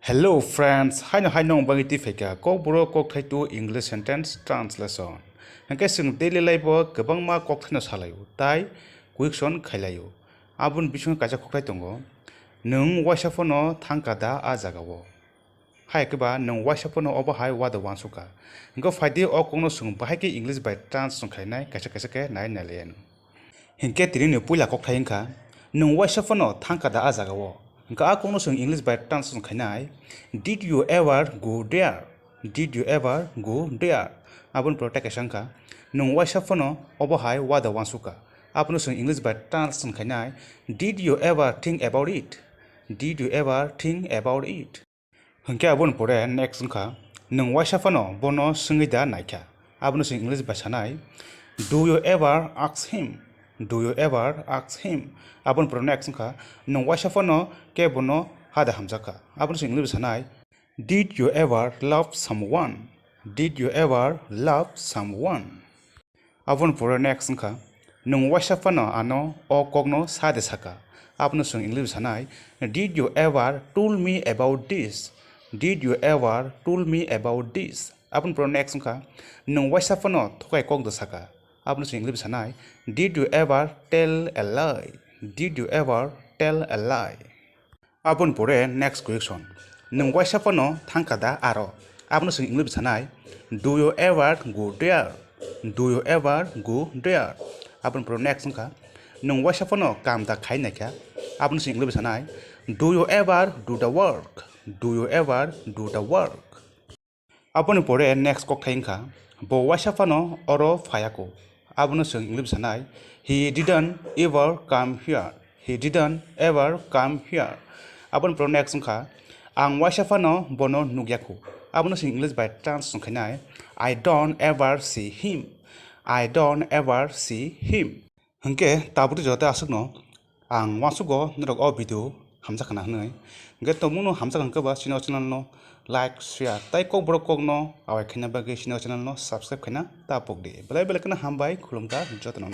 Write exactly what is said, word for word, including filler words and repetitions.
Hello friends, haino haino wng bagwi twi phaikha Kokborok Kokthai two English Sentence Translation. Hwnkhe chwng daily life-o kwbangma kokthaino salaio, tai question khailaio. Aboni bisingo kaisa kokthai tongo, "Nwng waisa phano thangkha da a jagao?" Hai khe ba nwng waisa phano obo hai wada uansukha. Hwnkhe phaidi o kokno chwng bahai khe English bai translation khainai kaisa kaisa khe nai nailayan. Hinkhe tinini puila kokthai wngkha, "Nwng waisa phano thangkha da a jagao?" Hwnkhe a kokno chwng English bai translation khainai, "Did you ever go there? Did you ever go there?" Aboni pore tei kaisa wngkha, "Nwng waisa phano obo hai wada uansukha?" Abono chwng English bai translation khainai, "Did you ever think about it? Did you ever think about it?" Hwnkhe aboni pore next wngkha, "Nwng waisa phano bono swngwi da naikha?" Abono chwng English bai sanai, "Do you ever ask him? Do you ever ask him?" Aboni pore next wngkha, "Nwng waisa phano khe bono hada hamjakha?" Abono chwng English bai sanai, "Did you ever love someone? Did you ever love someone?" Aboni pore next wngkha, "Nwng waisa phano ano o kokno sa de saka?" Abono chwng English bai sanai, "Did you ever told me about this? Did you ever told me about this?" Aboni pore next wngkha, "Nwng waisa phano thokai kok de saka?" Abono chwng English bai sanai, "Did you ever tell a lie? Did you ever tell a lie?" Aboni pore next question. "Nwng waisa phano thangkha da aro?" Abono chwng English bai sanai, "Do you ever go there? Do you ever go there?" Aboni pore next wngkha, "Nwng waisa phano kam da khai naikha?" Abono chwng English bai sanai, "Do you ever do the work? Do you ever do the work?" Aboni pore next kokthai wngkha, "Bo waisa phano oro phaiyaku." Abono chwng English bai sanai, "He didn't ever come here. He didn't ever come here." Aboni pore next wngkha, "Ang waisa phano bono nukyaku." Abono chwng English bai translation khainai, "I don't ever see him. I don't ever see him." Hwnkhe tabukni jora tei aswkno ang uansugo norok o video hamjak khna hwnwi. Hwnkhe tongmungno hamjak hwnkhe ba chini o channel no like, share tei Kokborok kokno awai khaina bagwi chini o channel no subscribe khaina ta pokdi. Belai belai kheno hambai khulumkha jotono.